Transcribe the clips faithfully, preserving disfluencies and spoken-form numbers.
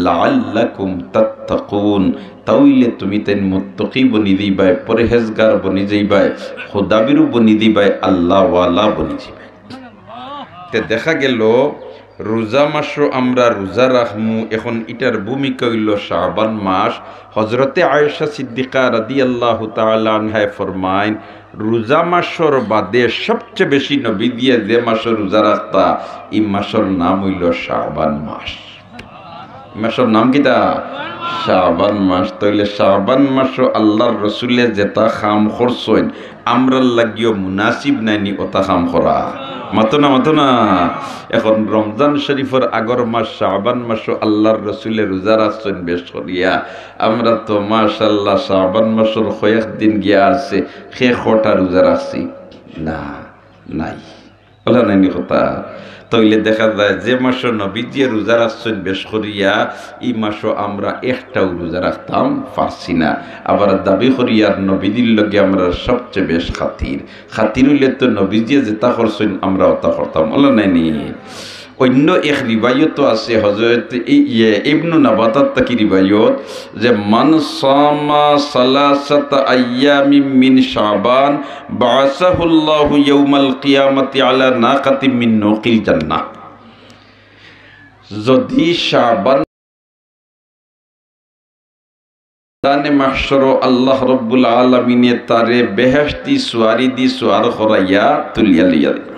লাআল্লাকুম তাত্তাকুন, তাইলে তুমি তাইন মুত্তাকি বনি যাইবায়, পরহেজগার বনি যাইবায়, খোদাভীরু বনি যাইবায়, আল্লাহওয়ালা বনি যাইবায়। তে দেখা গেল, রোজা মাসো আমরা রোজা রাখমু, এখন ইটার ভূমিকা অইলো শাবান মাস। হজরতে আয়েশা সিদ্দিকা রাদিয়াল্লাহু তাআলা আনহায় ফরমাইন, রোজা মাসর বাদে সবচে বেশি নবীজিয়ে যে মাসো রোজা রাখতা, ই মাসর নাম অইলো শাবান মাস। ই মাসর নাম কিতা? শাবান মাস। তাইলে শাবান মাসো আল্লাহর রসুলে যেতা কাম করছইন, আমরার লাগিও মুনাসিব নায়নি অতা কাম করা? মাতো না, মাতো না। এখন রমজান শরীফর আগর মাস শাবান মাসো আল্লাহর রসুলে রোজা রাখছইন বেশ করিয়া। আমরা তো মাশাআল্লাহ শাবান মাসর কয়েক দিন গিয়া আছে, কে কটা রোজা রাখছি? না, নাই। অলা নায়নি কথা? তাইলে দেখা যায় যে মাসো নবীজিয়ে রোজা রাখছইন বেশ করিয়া, ই মাসো আমরা একটাও রোজা রাখতাম পারছি না। আবার দাবি করিয়ার নবীজির লগে আমরার সবচে বেশ খাতির। খাতির অইলে তো নবীজিয়ে যেতা করছইন আমরা অতা করতাম, অলা নায়নি? অইন্য এক রিবায়ত আছে, হজরত ই-, ইয়ে, ইবনু নাবাতাত থাকি রিবায়ত, যে মান সামা সালাসাতা আইয়ামিম মিন শাবান বাআসাহুল্লাহু ইয়াউমাল কিয়ামাতি আলা নাকাতিম মিন নুকিল জান্নাহ। যদি শাবান ময়দানে মাহশরো আল্লাহ রব্বুল আলামিনে তারে বেহেশতি সুয়ারি দি সুয়ার করাইয়া তুলিয়া লইয়া যাইবা।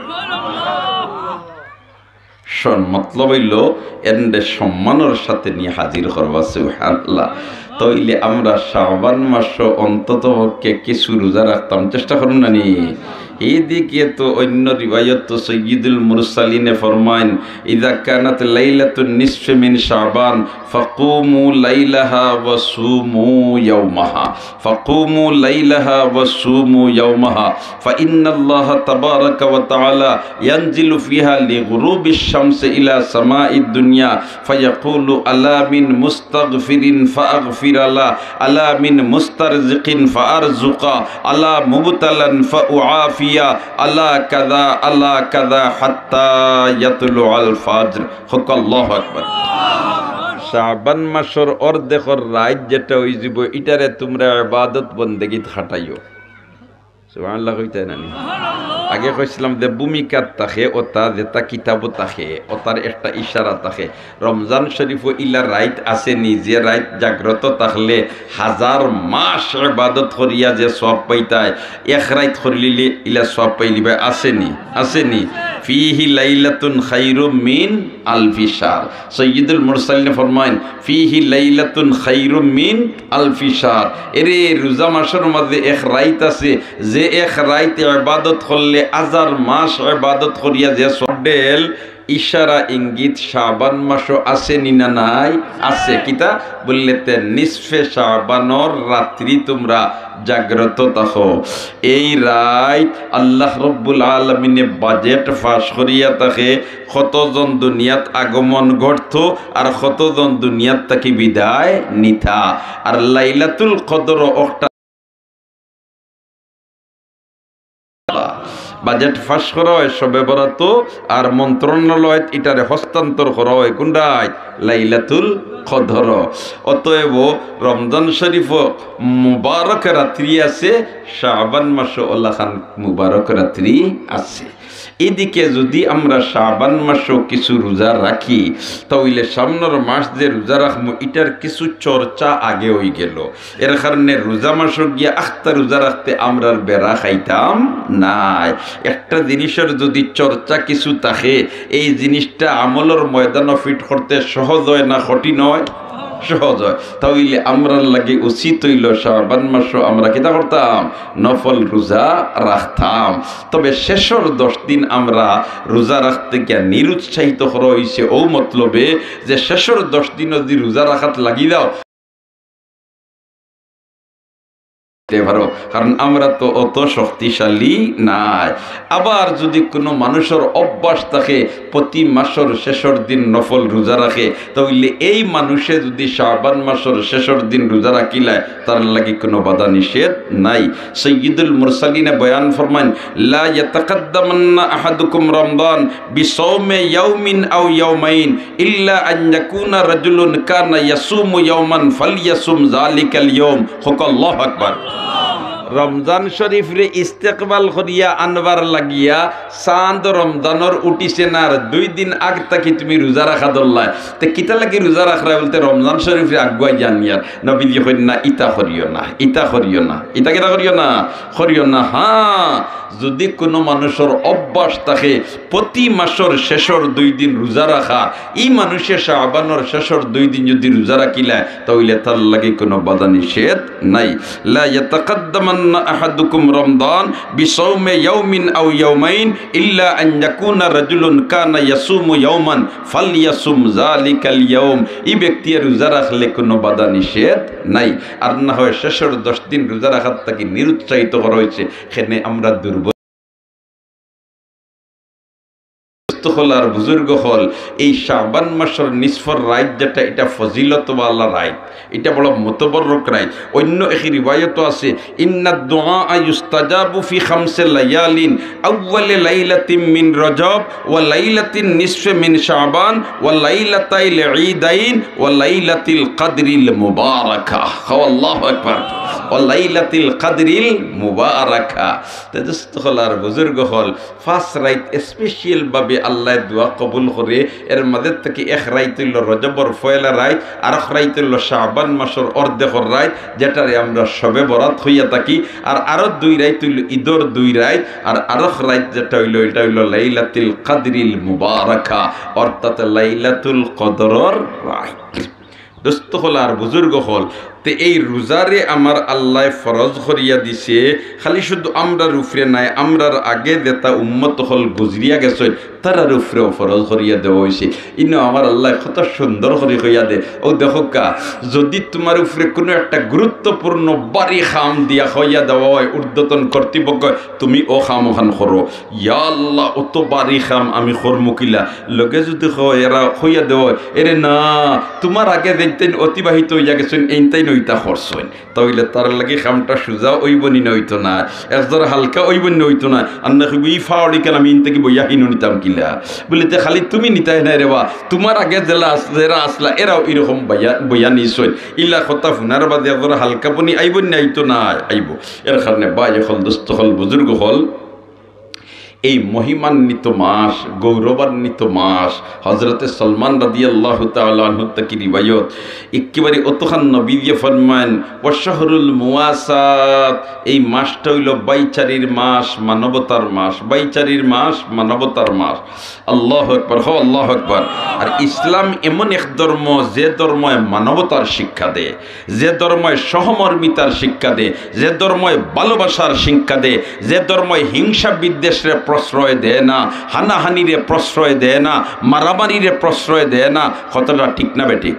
শোন, মতলব অইলো, এনরে সম্মানর সাথে নিয়া হাজির করবা, সুবহানাল্লাহ। তাইলে আমরা শাবান মাসো অন্তত পক্ষে কিছু রোজা রাখতাম, চেষ্টা করমু না নি? এদিকে তো অইন্য রিবায়ত তো সৈয়দুল মুরসালিনে ফরমাইন, ইযা কানাত লাইলাতুন নিসফি মিন শাবান ফাকুমু লাইলাহা ওয়া সুমু ইয়াওমাহা, ফাকুমু লাইলাহা ওয়া সুমু ইয়াওমাহা, ফাইন্নাল্লাহা তাবারাকা ওয়া তাআলা ইয়ানজিলু ফিহা লিগুরুবিশ শামসি ইলা সামাইদ দুনিয়া ফায়াকুলু, আলা মিন মুস্তাগফিরিন ফাআগফির লা, আলা মিন মুস্তারজিকিন ফাআরজুকা, আলা মুবতালান ফাউআফিয়া, আলা কাযা, আলা কাযা, হাত্তা ইয়াতলুআল ফাজর। কউক্কা আল্লাহু আকবার। শাবান মাসর অর্ধেকর রাইত যেটা অইযিবো, ইটারে তুমরা ইবাদত বন্দেগিত খাটাইও। সুবহানাল্লাহ কইতায় না নি? আগে কইছিলাম যে ভূমিকাত থাকে, অতা যেটা কিতাবো থাকে, অতার একটা ইশারা থাকে। রমজান শরীফো ইলা রাইত আছে নি, যে রাইত জাগ্রত থাকলে হাজার মাস ইবাদত করিয়া যে সওয়াব পাইতায়, এক রাইত করিলিলে ইলা সওয়াব পাইলিবায়, আছে নি? আছে নি? ফিহি লাইলাতুন খাইরুম মিন আলফি শাহর। সৈয়দুল মুরসালিনে ফরমাইন, ফিহি লাইলাতুন খাইরুম মিন আলফি শাহর। এরে, রোজা মাসর মাঝে এক রাইত আছে, যে এক রাইত ইবাদত করলে হাজার মাস ইবাদত করিয়া যে সওয়াব দেয়, ইশারা ইঙ্গিত শাবান মাসো আছে নি না নাই? আছে। কিতা বুললে তে নিসফে শাবানর রাত্রি তুমরা জাগ্রত থাকো। এই রাইত আল্লাহ রব্বুল আলামিনে বাজেট ফাঁস করিয়া থাকে, কতজন দুনিয়াত আগমন ঘটতো আর কতজন দুনিয়াত থাকি বিদায় নিতা। আর লাইলাতুল কদর অখটা বাজেট ফাঁস করা অয় শবে বরাতো, আর মন্ত্রণালয়ত ইটারে হস্তান্তর করা অয় কুন রাইত? লাইলাতুল কদর। অতএব রমজান শরীফো মুবারক রাত্রি আছে, শাবান মাসো অলাখান মুবারক রাত্রি আছে। এদিকে যদি আমরা শাবান মাসো কিছু রোজা রাখি, তাইলে সামনর মাস যে রোজা রাখমু, ইটার কিছু চর্চা আগে অইগেলো। এর কারণে রোজা মাসো গিয়া আখতা রোজা রাখতে আমরার বেড়া খাইতাম নায়। একটা জিনিসর যদি চর্চা কিছু থাকে, এই জিনিসটা আমলর ময়দানো fit করতে সহজ অয় না কঠিন অয়? সহজ অয়। তাইলে আমরার লাগি উচিত অইলো শাবান মাসো আমরা কিতা করতাম? নফল রোজা রাখতাম। তবে শেষর দশ দিন আমরা রোজা রাখতে গিয়া নিরুৎসাহিত করা অইছে অউ মতলবে যে শেষর দশ দিন যদি রোজা রাখাত লাগি যাও, দিতে পারো, কারণ আমরা তো অত শক্তিশালী নায়। আবার যদি কুনু মানুষর অভ্যাস থাকে প্রতি মাসর শেষর দিন নফল রোজা রাখে, তাইলে এই মানুষে যদি শাবান মাসর শেষর দিন রোজা রাখিলায়, তার লাগি কুনু বাধা নিষেধ নাই। সাইয়্যিদুল মুরসালিনে বয়ান ফরমাইন, "লা ইয়াতাকাদ্দামান্না আহাদুকুম রমাদান বিসাওমি ইয়াউমিন আও ইয়াউমাইন ইল্লা আন ইয়াকুনা রাজুলুন কানা ইয়াসুমু ইয়াওমান ফালইয়াসুম যালিকাল ইয়াউম।" কউক্কা আল্লাহু আকবার। রমজান শরীফরে ইস্তেকবাল করিয়া আনবার লাগিয়া চান্দ রমজানর উঠিছে না, আর দুই দিন আগ থাকি তুমি রোজা রাখা ধরলায়। তে কিতা লাগি রোজা রাখরায় বুলতে রমজান শরীফরে আগুয়াই যানিয়ার। নবীজি কইন না, ইতা করিও না, ইতা করিও না, ইতা কিতা করিও না, করিও না। হ্যাঁ, যদি কুনু মানুষর অভ্যাস থাকে প্রতি মাসর শেষর দুই দিন রোজা রাখা, ই মানুষে শাবানর শেষর দুই দিন যদি রোজা রাখিলায়, তাইলে তার লাগি কুনু বাধা নিষেধ নাই। লা ইয়াতাকাদ্দামান্না আহাদুকুম রমাদান বিসাওমি ইয়াউমিন আও ইয়াউমাইন ইল্লা আন ইয়াকুনা রাজুলুন কানা ইয়াসুমু ইয়াওমান ফালইয়াসুম যালিকাল ইয়াউম। ই ব্যক্তিয়ে রোজা রাখলে কুনু বাধা নিষেধ নাই। আর না হয় শেষর দশ দিন রোজা রাখার থাকি নিরুৎসাহিত করা অইছে, কেনে আমরা দুর্বল। দোস্ত অকল আর বুজুর্গ অকল, এই শাবান মাসর নিসফর রাইত যেটা, এটা ফজিলতওয়ালা রাইত, এটা বড় মুতবররক রাইত। অন্য এক রিওয়ায়াত আছে, "ইন্নাদ দুআ ইউস্তাজাবু ফি খামসে লায়ালিন, আউয়ালে লাইলাতিম মিন রজব, ওয়া লাইলাতিন নিসফে মিন শাবান, ওয়া লাইলাতাইল ঈদাইন, ওয়া লাইলাতিল কাদরিল মুবারাকা।" কও আল্লাহু আকবার। "ওয়া লাইলাতিল কাদরিল মুবারাকা।" তে দোস্ত অকল আর বুজুর্গ অকল, পাঁচ রাইত special ভাবে আল্লায় দোয়া কবুল করে। এর মাঝে থাকি এক রাইত অইলো রজবর পয়লা রাইত, আরক রাইত অইলো শাবান মাসর অর্ধেকর রাইত, যেটারে আমরা শবে বরাত কইয়া থাকি। আর আরো দুই রাইত অইলো ঈদর দুই রাইত, আর আরক রাইত যেটা অইলো, এটা অইলো লাইলাতুল কাদরিল মুবারাকা, অর্থাৎ লাইলাতুল কদরর রাইত। দোস্ত অকল আর বুজুর্গ অকল, তে এই রোজারে আমার আল্লায় ফরজ করিয়া দিছে, খালি শুধু আমরার উপরে নায়, আমরার আগে যেতা উম্মত অকল গুজরিয়া গেছইন, তারার উপরেও ফরজ করিয়া দেওয়া অইছে। ইনো আমার আল্লায় কত সুন্দর করি কইয়া দে, "ও দেখউক্কা, যদি তুমার উপরে কুনু একটা গুরুত্বপূর্ণ ভারি কাম দিয়া কইয়া দেওয়া অয় ঊর্ধ্বতন কর্তৃপক্ষ, তুমি অউ কাম অখান করো।" ইয়া আল্লাহ, অত ভারি কাম আমি করমু কিলা? লগে যদি কয়, এরা কইয়া দেওয়া অয়, "এরে না, তুমার আগে যেইনতাইন অতিবাহিত অইয়া গেছইন, এইনতাইন অউ ইতা করছইন।" তাইলে তার লাগি কামটা সুজা অইবো নি না অইতো না? একজরা হালকা অইবো নি না অইতো না? আর না কইবো, "ই ফাওড়ি কেন আমি ইন থাকি বইয়া হিনো নিতাম কিলা?" বুলে, "তে খালি তুমি নিতায় নায় রে বা, তুমার আগে যেলা আস-, যেরা আসলা, এরাও ইরকম বইয়া, বইয়া নিছইন।" ইলা কথা হুনার বাদে একজরা হালকা পনি আইবো নি না অইতো না? আইবো। এর কারণে ভাই অকল, দোস্ত অকল, বুজুর্গ অকল, এই মহিমান্বিত মাস, গৌরবান্বিত মাস, হযরতে সলমান রাদিয়াল্লাহু তাআলা আনহু থাকি রিওয়ায়াত, একেবারে অতখান নবীয়ে ফরমাইন, "ওয়া শাহরুল মুওয়াসাত", এই মাসটা অইলো ভাইচারির মাস, মানবতার মাস, ভাইচারির মাস, মানবতার মাস। আল্লাহু আকবার, কও আল্লাহু আকবার। আর ইসলাম এমন এক ধর্ম, যে ধর্মে মানবতার শিক্ষা দেয়, যে ধর্মে সহমর্মিতার শিক্ষা দেয়, যে ধর্মে ভালোবাসার শিক্ষা দেয়, যে ধর্মে হিংসা বিদ্বেষরে প্রশ্রয় দেয় না, হানাহানিরে প্রশ্রয় দেয় না, মারামারিরে প্রশ্রয় দেয় না। কথাটা ঠিক না বেঠিক?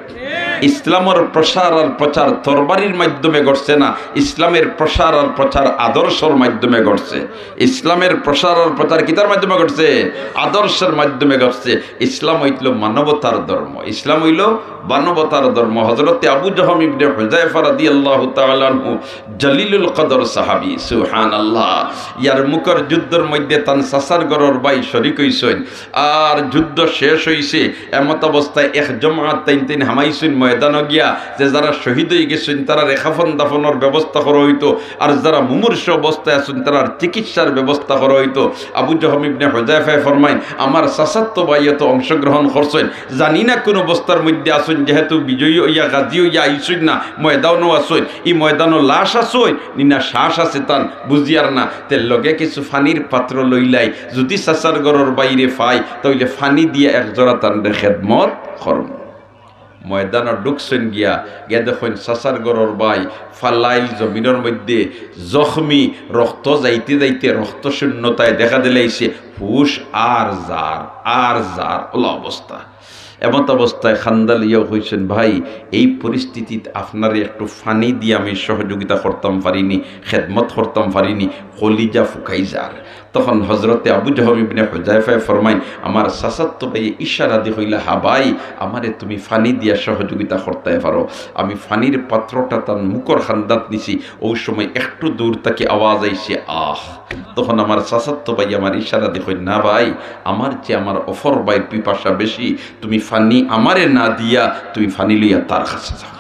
ইসলামর প্রসার আর প্রচার তরবারির মাধ্যমে ঘটছে না, ইসলামের প্রসার আর প্রচার আদর্শর মাধ্যমে ঘটছে। ইসলামের প্রসার আর প্রচার কিতার মাধ্যমে ঘটছে? আদর্শের মাধ্যমে ঘটছে। ইসলাম অইলো মানবতার ধর্ম, ইসলাম অইলো মানবতার ধর্ম। হযরতে আবু জহম ইবনে হুযায়ফা রাদিয়াল্লাহু তাআলা আনহু জলিলুল কদর সাহাবী, সুবহানাল্লাহ। ইয়ারমুকর যুদ্ধর মধ্যে তান চাচার ঘরর ভাই শরিক অইছইন, আর যুদ্ধ শেষ অইছে। এমত অবস্থায় এক জমাত তাইন তাইন হামাইছইন ময়দানো গিয়া, যে যারা শহীদ অইগেছইন তারারে কাফন দাফনর ব্যবস্থা করা অইতো, আর যারা মুমূর্ষু অবস্থায় আছইন তারার চিকিৎসার ব্যবস্থা করা অইতো। আবু জহম ইবনে হুযায়ফায় ফরমাইন, "আমার চাচাতো ভাইয়ে তো অংশগ্রহণ করছইন, জানি না কুন অবস্থার মধ্যে আছইন, যেহেতু বিজয়ী অইয়া, গাজী অইয়া আইছইন না, ময়দানো আছইন, ই ময়দানো লাশ আছইন নি না শ্বাস আছে তান বুঝিয়ার না, তে লগে কিছু পানির পাত্র লইলাই, যুদি চাচার ঘরর ভাইরে পাই, তাইলে পানি দিয়া এক জরা তানরে খেদমত করমু।" ময়দানো ঢুকছইন গিয়া, গিয়া দেখইন চাচার ঘরর ভাই ফালাইল জমিনর মধ্যে জখমি, রক্ত যাইতে যাইতে রক্ত শূন্যতায় দেখা দিলাইছে, হুশ আর যার, আর যার, অলা অবস্থা। এমত অবস্থায় খান্দা লইয়াও কইছইন, "ভাই, এই পরিস্থিতিত আপনারে একটু ফানি দিয়া আমি সহযোগিতা করতাম পারিনি, খেদমত করতাম পারিনি, কলিজা ফুকাই যার।" তখন হজরতে আবু জহম ইবনে হুজাইফায় ফরমাইন, আমার চাচাতো ভাইয়ে ইশারা দি কইলা, "হা ভাই, আমারে তুমি ফানি দিয়া সহযোগিতা করতায় পারো।" আমি ফানির পাত্রটা তান মুখর খান্দাত নিছি, অউ সময় একটু দূর থাকি আওয়াজ আইছে, "আহ।" তখন আমার চাচাতো ভাই আমার ইশারা দি কইন, "না ভাই, আমার চেয়ে আমার অপর ভাইর পিপাসা বেশি, তুমি ফানি আমারে না দিয়া তুমি ফানি লইয়া তার কাছে যাও।"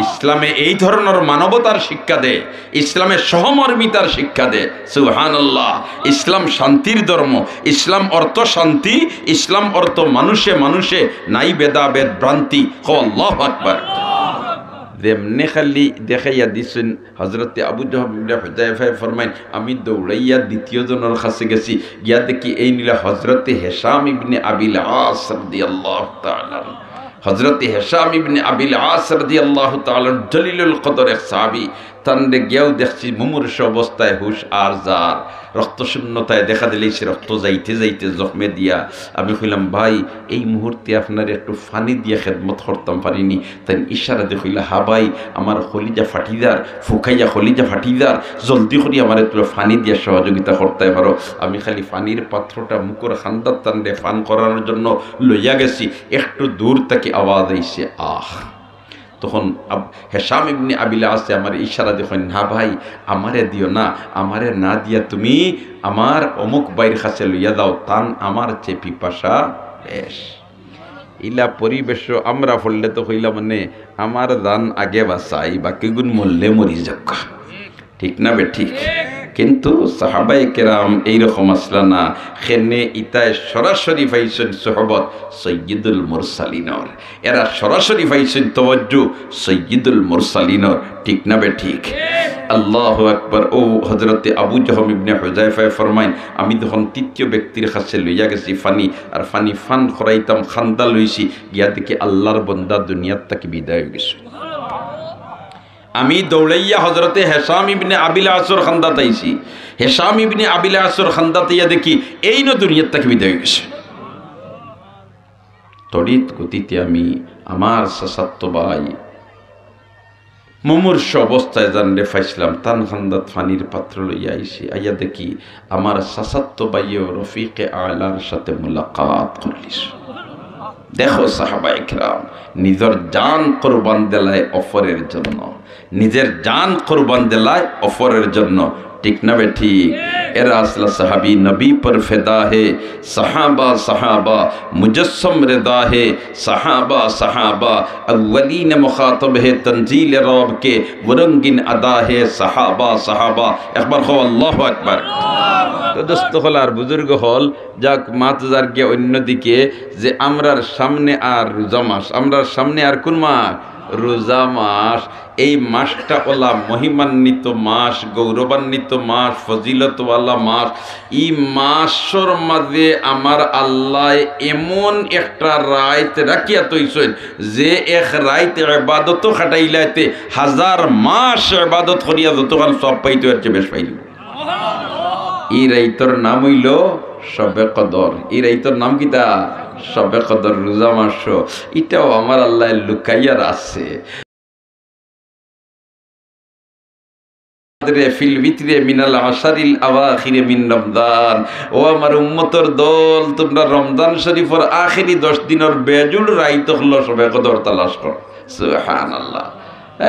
ইসলামে এই ধরনর মানবতার শিক্ষা দেয়, ইসলামে সহমর্মিতার শিক্ষা দেয়। সুবহানাল্লাহ। ইসলাম শান্তির ধর্ম, ইসলাম অর্থ শান্তি, ইসলাম অর্থ মানুষে মানুষে নাই ভেদাভেদ ভ্রান্তি। কও আল্লাহু আকবার। যেমনে খালি দেখাইয়া দিছইন, হজরতে আবু জহম ইবনে হুজাইফায় ফরমাইন, আমি দৌড়াইয়া দ্বিতীয় জনর কাছে গেছি, গিয়া দেখি এইন অইলা হজরতে হেশাম ইবনে আবিল আস রাদিয়াল্লাহু তাআলা আনহু। হজরতে হেশাম ইবনে আবিল আস রাদিয়াল্লাহু তাআলা আনহু জলিলুল কদর এক সাহাবী, তানরে গিয়াও দেখছি মুমূর্ষ অবস্থায় হুশ আর যার, রক্তশূন্যতায় দেখা দিলাইছে রক্ত যাইতে যাইতে জখমে দিয়া। আমি কইলাম, "ভাই, এই মুহূর্তে আপনারে একটু ফানি দিয়া খেদমত করতাম পারিনি।" তাইন ইশারা দি কইলা, "হা ভাই, আমার কলিজা ফাটি যার, ফুকাইয়া কলিজা ফাটি যার, জলদি করি আমারে তুমি ফানি দিয়া সহযোগিতা করতায় পারো।" আমি খালি ফানির পাত্রটা মুখর খান্দাত তানরে ফান করানোর জন্য লইয়া গেছি, একটু দূর থাকি আওয়াজ আইছে, "আহ।" তখন আব-, হেশাম ইবনে আবিল আসে আমারে ইশারা দি কইন, "না ভাই, আমারে দিও না, আমারে না দিয়া তুমি আমার অমুক ভাইর কাছে লইয়া যাও, তান আমার চেয়ে পিপাসা বেশ।" ইলা পরিবেশ আমরা পড়লে তো কইলাম, মানে, "আমার জান আগে বাঁচাই, বাকিগুন মরলে মরি যাউক্কা।" ঠিক না বেঠিক? কিন্তু সাহাবায়ে কেরাম এইরকম আছলা না, কেনে ইতায় সরাসরি পাইছইন সোহবত সৈয়দুল মুরসালিনর। এরা সরাসরি পাইছইন তওয়াজ্জু সৈয়দুল মুরসালিনর, ঠিক না বেঠিক? আল্লাহু আকবার। অউ হজরতে আবু জহম ইবনে হুজাইফায় ফরমাইন, আমি তখন তৃতীয় ব্যক্তির কাছে লইয়া গেছি ফানি, আর ফানি ফান করাইতাম খান্দা লইছি, গিয়া দেখি আল্লাহর বন্দা দুনিয়ার থাকি বিদায় অইগেছে। আমি দৌড়াইয়া হজরতে হেশাম ইবনে আবিল আসর খান্দাত আইছি, হেশাম ইবনে আবিল আসর খান্দাত আইয়া দেখি এইনও দুনিয়ার থাকি বিদায় অইগেছে। তড়িৎ গতিতে আমি আমার চাচাতো ভাই মুমূর্ষ অবস্থায় যানরে পাইছলাম, তান খান্দাত ফানির পাত্র লইয়া আইছি। আইয়া দেখি আমার চাচাতো ভাইও রফিকে আলার সাথে মুলাকাত করলিছে। দেখো সাহাবায়ে কেরাম, নিজর জান কুরবান দিলায় অপরের জন্য, নিজর জান কুরবান দিলায় অপরের জন্য। ঠিক না বেঠিক? এরা আছলা সাহাবী, নবী পর ফিদা হে সাহাবা, সাহাবা মুজাসসম রেদা হে সাহাবা, সাহাবা আউয়ালিন মুখাতব হে তনজিল রব কে, ও রঙ্গিন আদা হে সাহাবা, সাহাবা। একবার কও আল্লাহু আকবার। তো দোস্ত অকল আর বুজুর্গ অকল, যাক, মাত যার গিয়া অন্যদিকে, যে আমরার সামনে আর রোজা মাস, আমরার সামনে আর কোন মাস? রোজা মাস। এই মাসটা অলা মহিমান্বিত মাস, গৌরবান্বিত মাস, ফজিলতওয়ালা মাস। ই মাসর মাঝে আমার আল্লায় এমন একটা রাইত রাখিয়া থইছইন, যে এক রাইত ইবাদতো খাটাইলাইতে হাজার মাস ইবাদত করিয়া যতখান সওয়াব পাইতো, এর চেয়ে বেশ পাইলো। ই রাইতর নাম অইলো শবে কদর। ই রাইতর নাম কিতা? শবে কদর, রোজা মাস। ইটাও আমার আল্লায় লুকাইয়া রাখছে। ফিল বিতরে মিনাল আশারিল আওয়াখিরে মিন রমজান। ও আমার উম্মতর দল, তুমরা রমজান শরিফর আখেরি দশ দিনর বেজুড় রাইত অকলো শবে কদর তালাশ করো। সুবহানাল্লাহ। এ,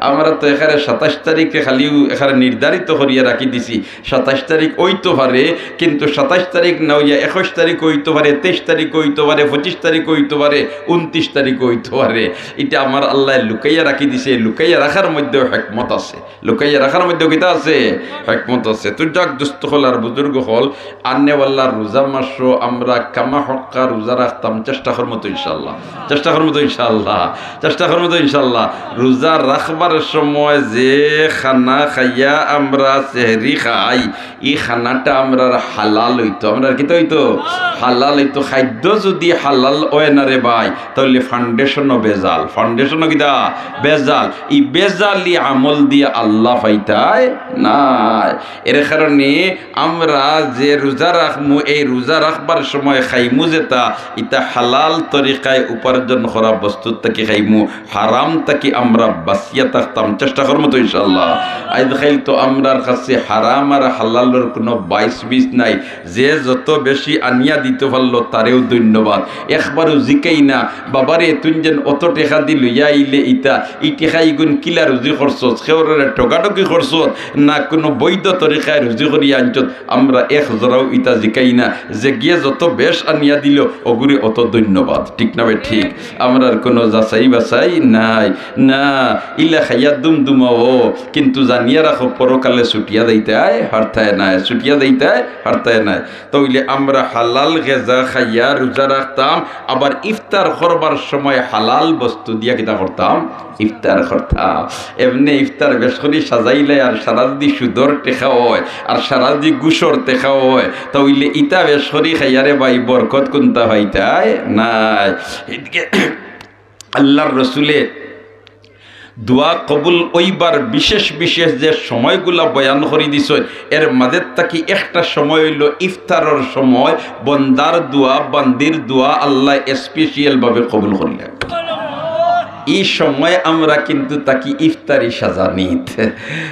আমরা তো এখানে সাতাইশ তারিখে খালি এখানে নির্ধারিত করিয়া রাখি দিছি, সাতাইশ তারিখ অইতো পারে, কিন্তু সাতাইশ তারিখ না অইয়া একুশ তারিখ অইতো পারে, তেইশ তারিখ অইতো পারে, পঁচিশ তারিখ অইতো পারে, ঊনত্রিশ তারিখ অইতো পারে। ইটা আমার আল্লায় লুকাইয়া রাখি দিছে। লুকাইয়া রাখার মধ্যেও হেকমত আছে, লুকাইয়া রাখার মধ্যেও কিতা আছে? হেকমত আছে। তো যাক, দোস্ত অকল আর বুজুর্গ অকল, আনেওয়ালা রোজা মাসো আমরা কামা হক্কা রোজা রাখতাম, চেষ্টা করমু তো ইনশাআল্লাহ, চেষ্টা করমু তো ইনশাআল্লাহ, চেষ্টা করমু তো ইনশাআল্লাহ। রোজা রাখবার সময় যে খানা খাইয়া আমরা সেহরি খাই, ই খানাটা আমরার হালাল অইতো। আমরার কিতা অইতো? হালাল অইতো। খাদ্য যুদি হালাল অয় না রে ভাই, তাইলে foundation-ও বেজাল। Foundation-ও কিতা? বেজাল। ই বেজালি আমল দিয়া আল্লাহ পাইতায় নায়। এর কারণে আমরা যে রোজা রাখমু, এই রোজা রাখবার সময় খাইমু যেটা, ইটা হালাল তরিকায় উপার্জন করা বস্তুর থাকি খাইমু, হারাম থাকি আমরা বাঁচিয়া থাকতাম, চেষ্টা করমু তো ইনশাআল্লাহ। আইজ কাইল তো আমরার কাছে হারাম আর হালালর কুনু বাইশ বিশ নাই, যে যত বেশি আনিয়া দিতো পারলো তারেও ধন্যবাদ। একবারও জিকাই না, "বাবারে, তুই যেন অত টেকা দি লইয়া আইলে ইতা, ই টেকা ইগুন কিলা রুজি করছস, কেউররে ঠগাঠগি করছস, না কুনু বৈধ তরিকায় রুজি করিয়া আনছস?" আমরা এক জরাও ইতা জিকাই না, যে গিয়ে যত বেশ আনিয়া দিলো, ওগুরে অত ধন্যবাদ। ঠিক না বে ঠিক? আমরার কুনু যাচাই বাছাই নাই। না, ইলা খাইয়া দুমদুমাও, কিন্তু জানিয়া রাখো, পরকালে ছুটিয়া যাইতায় পারতায় নায়, ছুটিয়া যাইতায় পারতায় নায়। তাইলে আমরা হালাল গেজা খাইয়া রোজা রাখতাম, আবার ইফতার করবার সময় হালাল বস্তু দিয়া কিতা করতাম? ইফতার করতাম। এমনে ইফতার বেশ করি সাজাইলে আর সারা যুদি সুদর টেকা অয়, আর সারা যুদি ঘুষর টেকা অয়, তাইলে ইতা বেশ করি খাইয়ারে ভাই বরকত কুনতা পাইতায় নায়। এদিকে আল্লাহর রসুলে দোয়া কবুল অইবার বিশেষ বিশেষ যে সময়গুলা বয়ান করি দিছইন, এর মাঝে থাকি একটা সময় অইলো ইফতারর সময়, বন্দার দোয়া, বান্দির দোয়া আল্লাহ special ভাবে কবুল করিলা। ই সময় আমরা কিন্তু থাকি ইফতারি সাজানিত।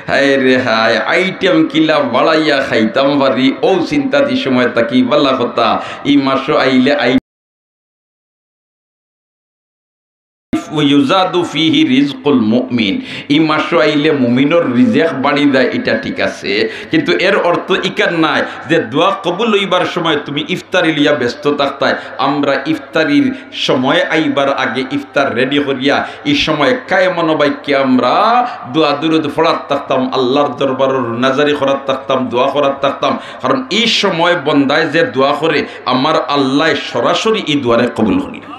হায় রে হায়, item কিলা বাড়াইয়া খাইতাম পারি, ও চিন্তাত ই সময় থাকি বালা কথা। ই মাসও আইলে আই-, ইউজাদু ফিহি রিজকুল মুমিন, ই মাসও আইলে মুমিনর রিজেক বাড়ি যায়, ইটা ঠিক আছে, কিন্তু এর অর্থ ইখান নায় যে দোয়া কবুল অইবার সময় তুমি ইফতারি লইয়া ব্যস্ত থাকতায়। আমরা ইফতারির সময় আইবার আগে ইফতার ready করিয়া ই সময় কায়ে মনোবাক্যে আমরা দোয়া দুরুদ পড়াত থাকতাম, আল্লাহর দরবারো রুনাজারি করাত থাকতাম, দোয়া করাত থাকতাম। কারণ ই সময় বন্দায় যে দোয়া করে, আমার আল্লায় সরাসরি ই দোয়ারে কবুল করিলা।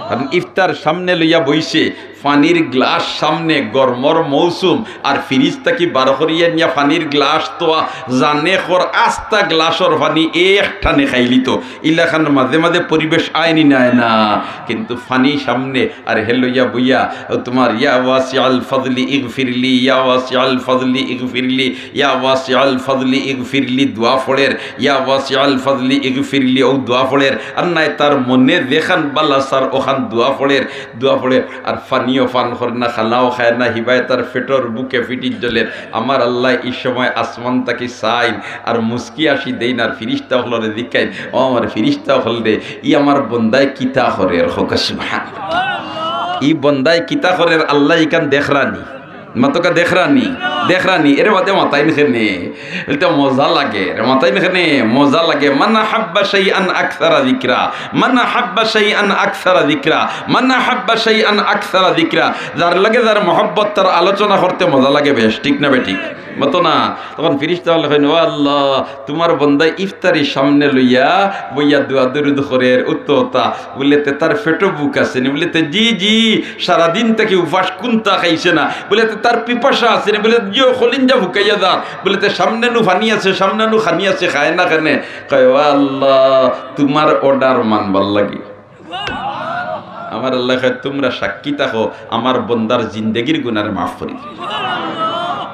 কারণ ইফতার সামনে লইয়া বইছে, পানির গ্লাস সামনে, গরমর মৌসুম, আর ফ্রিজ থাকি বার করিয়া নিয়া পানির গ্লাস তো জানে কর আস্তা গ্লাসর পানি এক টানে খাইলিতো। ইলাখান মাঝে মাঝে পরিবেশ আয়নি নায় না, কিন্তু পানি সামনে আর হে লইয়া বইয়া, ও তোমার ইয়া ওয়াসিআল ফাদলি ইগফিরলি, ইয়া ওয়াসিআল ফাদলি ইগফিরলি, ইয়া ওয়াসিআল ফাদলি ইগফিরলি দোয়া পড়ের, ইয়া ওয়াসিআল ফাদলি ইগফিরলি ও দোয়া পড়ের, আর নায় তার মনে যেখান বালা সার ওখান দোয়া পড়ের, দোয়া পড়ের, আর পানিও পান করে না, খানাও খায় না, হিবায় তার পেটর ভুকে ফিটির জ্বলের। আমার আল্লায় ই সময় আসমান থাকি চাইন, আর মুস্কি আসি দেইন, আর ফিরিস্তা অকলরে জিকাইন, "ও আমার ফিরিস্তা অকল রে, ই আমার বন্দায় কিতা করের?" কউক্কা সুবহানাল্লাহ। ই বন্দায় কিতা করের, আল্লায় ইখান দেখরানি। মাতকা দেখরানি, দেখরানি, এরে বাদে মাতাইন কেনে? ইটা মজা লাগে, এরে মাতাইন কেনে? মজা লাগে। মান আহাব্বা শাইআন আকসারা যিকরা, মান আহাব্বা শাইআন আকসারা যিকরা, মান আহাব্বা শাইআন আকসারা যিকরা। যার লগে যার মহব্বত, তার আলোচনা করতে মজা লাগে বেশ, ঠিক না বেঠিক? মতো না? তখন ফিরিস্তা অকলে কইন, "ও আল্লাহ, তোমার বন্দায় ইফতারি সামনে লইয়া বইয়া দোয়া দুরুদ করের, উত্তর তা।" বুলে, "তে তার পেটো ভুক আছে নি?" বুলে, "তে জি, জি, সারাদিন থাকি উপাস, কুন্তা খাইছে না।" বুলে, "তে তার পিপাসা আছে নি?" বুলে, "জি, ও কলিঞ্জা ফুকাইয়া যার।" বুলে, "তে সামনে নু পানি আছে, সামনে নু খানি আছে, খায় না কেনে?" কয়, "ও আল্লাহ, তোমার order মানবার লাগি।" আমার আল্লায় কয়, "তোমরা সাক্ষী থাকো, আমার বন্দার জিন্দেগির গুনারে মাফ করি দিলাম।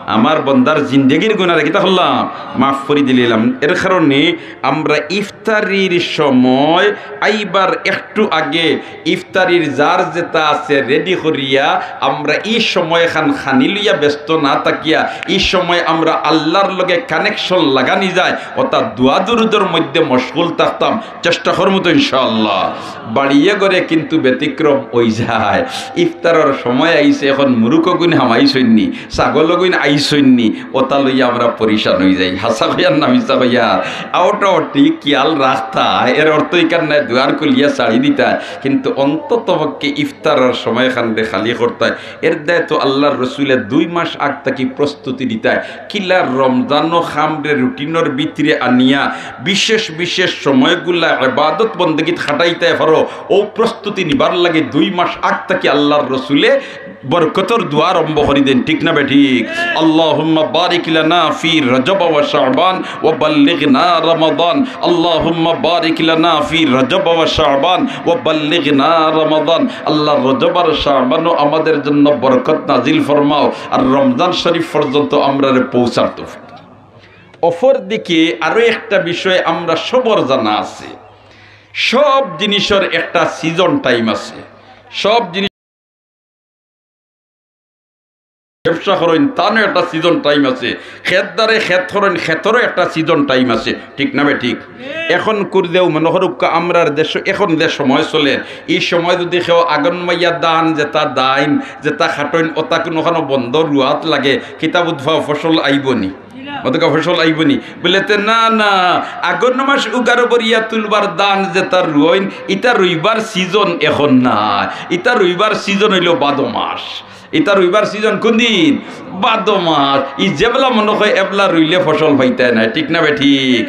আমার বন্দার জিন্দেগির গুনারে কিতা করলাম? মাফ করি দিলাম।" এর কারণে আমরা ইফতারির সময় আইবার একটু আগে ইফতারির যার যেটা আছে ready করিয়া, আমরা ই সময়খান খানি লইয়া ব্যস্ত না থাকিয়া, ই সময় আমরা আল্লাহর লগে connection লাগানি যায়, অর্থাৎ দোয়া দুরুদর মধ্যে মশগুল থাকতাম। চেষ্টা করমু তো ইনশাআল্লাহ। বাড়িয়ে ঘরে কিন্তু ব্যতিক্রম অই যায়। ইফতারর সময় আইছে, এখন মুরুক অগুইন হামাইছইন নি, ছাগল অগুইন আইছইন নি, ওটা লইয়া আমরা পরিশান অই যাই। হাছা কইয়ার না মিছা কইয়ার? আউটাউটি খিয়াল রাখতা, এর অর্থ ইখান নায় দুয়ার খুলিয়া ছাড়ি দিতা, কিন্তু অন্তত পক্ষে ইফতারর সময়খানরে খালি করতায়। এর দায় তো আল্লাহর রসুলে দুই মাস আগ থাকি প্রস্তুতি নিতায়। কিলা রমজানো খামরে রুটিনর ভিতরে আনিয়া বিশেষ বিশেষ সময়গুলা ইবাদত বন্দেগীত খাটাইতায় পারো, ও প্রস্তুতি নিবার লাগি দুই মাস আগ থাকি আল্লাহর রসুলে বরকতর দোয়া আরম্ভ করি দেইন, ঠিক না বেঠিক? আল্লাহুম্মা বারিক লানা ফি রজব ওয়া শাবান ওয়া বাল্লিগনা রমাদান। আল্লাহুম্মা বারিক লানা ফি রজব ওয়া শাবান ওয়া বাল্লিগনা রমাদান। আল্লাহ, রজব আর শাবানও আমাদের জন্য বরকত নাজিল ফরমাও, আর রমজান শরীফ পর্যন্ত আমরারে পৌঁছার তৌফিক। অপর দিকে আরো একটা বিষয় আমরা সবর জানা আছে, সব জিনিসর একটা সিজন টাইম আছে। সব জিনিস ব্যবসা করইন, তানও একটা সিজন টাইম আছে। খেতদারে খেত করইন, খেতরও একটা সিজন টাইম আছে, ঠিক না বেঠিক? এখন কুরদেও মনে করুক্কা, আমরার দেশো এখন যে সময় চলের, ই সময় যদি কেউ আগন মাইয়া ধান যেতা দাইন, যেতা খাটইন, ওতা কুনুখানো বন্ধ রুয়াত লাগে, কিতা বুধবা ফসল আইবো নি? মতকা ফসল আইবো নি? বুলে তে না, না, আগন মাস উগার বরিয়া তুলবার ধান যেতা রুইন, ইতা রুইবার সিজন এখন না। ইতা রুইবার সিজন অইলো ভাদো মাস। ইতা রুইবার সিজন কুন দিন? ভাদো মাস। ই যেবলা মনো কয় এবলা রুইলে ফসল পাইতায় নায়, ঠিক না বেঠিক?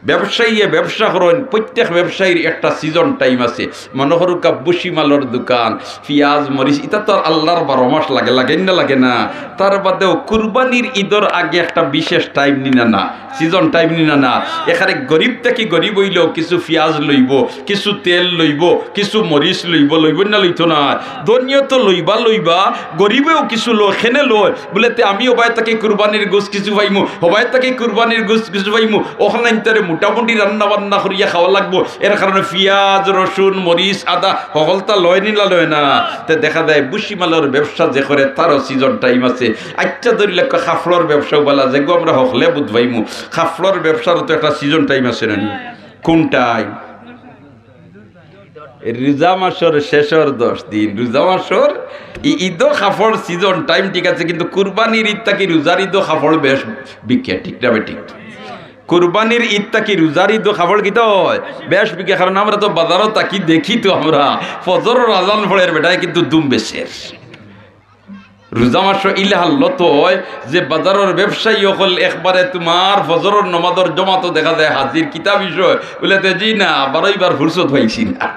ব্যবসায়ীয়ে ব্যবসা করইন, প্রত্যেক ব্যবসায়ীর একটা সিজন টাইম আছে। মনো করুক্কা, ভুসি মালর দোকান, পিয়াজ, মরিচ, ইতা তো আর আল্লার বারো মাস লাগে, লাগে না, লাগে না? তার বাদেও কুরবানির ইদর আগে একটা বিশেষ টাইম নি না, না, সিজন টাইম নি না, না? এখানে গরিব থাকি গরিব অইলেও কিছু পিয়াজ লইবো, কিছু তেল লইবো, কিছু মরিচ লইবো, লইবো না লইতো না? ধনীয়ে তো লইবা, লইবা, গরিবেও কিছু লয়, কেনে লয়? বুলে তে আমি হবায় থাকি কুরবানির গোস্ত কিছু পাইমু, হবায় থাকি কুরবানির গোস্ত কিছু পাইমু, অখান আনতারে মোটামুটি রান্না বান্না করিয়া খাওয়া লাগবো। এর কারণে পিয়াজ, রসুন, মরিচ, আদা হকলতা লয় নি না লয় না? তে দেখা যায় ভুসি মালর ব্যবসা যে করে, তারও সিজন টাইম আছে। আচ্ছা, ধরি রাখো কাপড়র ব্যবসাও বালা, যেগু আমরা হকলে বুঝ পাইমু, কাপড়র ব্যবসারও তো একটা সিজন টাইম আছে না নি? কোন টাইম? রোজা মাসর শেষর দশ দিন, রোজা মাসর ই-, ইদো কাপড় সিজন টাইম ঠিক আছে, কিন্তু কুরবানির ইদ থাকি রোজার ইদো কাপড় বেশ বিকে, ঠিক না বেঠিক? কুরবানির ইদ থাকি রোজার ইদো কাপড় কিতা অয়? বেশ বিকে, কারণ আমরা তো বাজারো থাকি, দেখি তো আমরা, ফজরর আজান পড়ের বেটায় কিন্তু দুম বেচের। রোজা মাসো ইলা হালত অয় যে বাজারর ব্যবসায়ী অকল একবারে তুমার ফজরর নমাজর জমাতো দেখা যায় হাজির। কিতা বিষয়? বুলে তে জি না, বারইবার ফুরসত পাইছি না।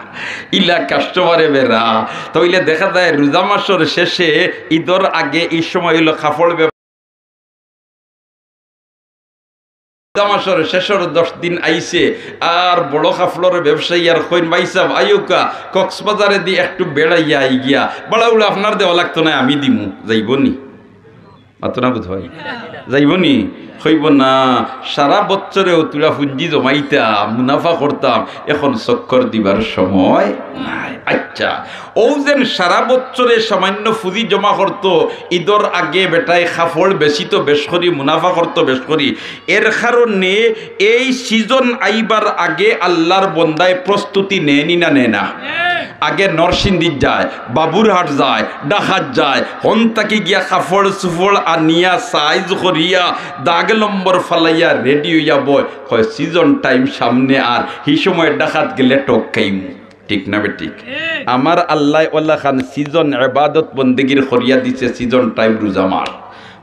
ইলা কাস্টমারে বেড়া। তে অইলে দেখা যায় রোজা মাসর শেষে, ইদর আগে, ই সময় অইলো কাপড় ব্যব-, রোজা মাসর শেষর দশ দিন আইছে, আর বড় কাপড়র ব্যবসায়ী আর কইন, "ভাইসাব, আইউক্কা, কক্সবাজারেদি একটু বেড়াইয়া আইগিয়া।" "বাড়া উড়া আপনার দেওয়া লাগতো নায়, আমি দিমু।" যাইবো নি? মাতো না বুঝ পাই? যাইবো নি? কইবো না, "সারা বছরেও তুরা পুঞ্জি জমাইতাম, মুনাফা করতাম, এখন চক্কর দিবার সময় নাই।" আচ্ছা, অউ যেন সারা বছরে সামান্য পুঁজি জমা করতো, ইদর আগে বেটায় কাপড় বেচিতো বেশ করি, মুনাফা করতো বেশ করি। এর কারণে এই সিজন আইবার আগে আল্লার বন্দায় প্রস্তুতি নেয় নি না নেয় না? আগে নরসিংদীত যায়, বাবুরহাট যায়, ঢাকাত যায়, হন থাকি গিয়া কাপড় চুপড় আনিয়া সাইজ করিয়া দাগ নম্বর ফালাইয়া রেডি অইয়া বয়, কয়, "সিজন টাইম সামনে, আর হি সময় ঢাকাত গেলে ঠক খাইমু।" ঠিক না বেঠিক? আমার আল্লায় অলাখান সিজন এবাদত বন্দেগির করিয়া দিছে, সিজন টাইম রোজা মাস।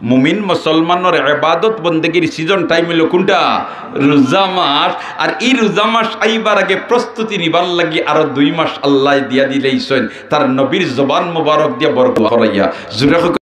মুমিন মুসলমানর এবাদত বন্দেগির সিজন টাইম অইলো কুনটা? রোজা মাস। আর ই রোজা মাস আইবার আগে প্রস্তুতি নিবার লাগি আরো দুই মাস আল্লায় দিয়া দিলাইছইন তার নবীর জবান মোবারক দিয়া বরকত করাইয়া। জুরে কউক্কা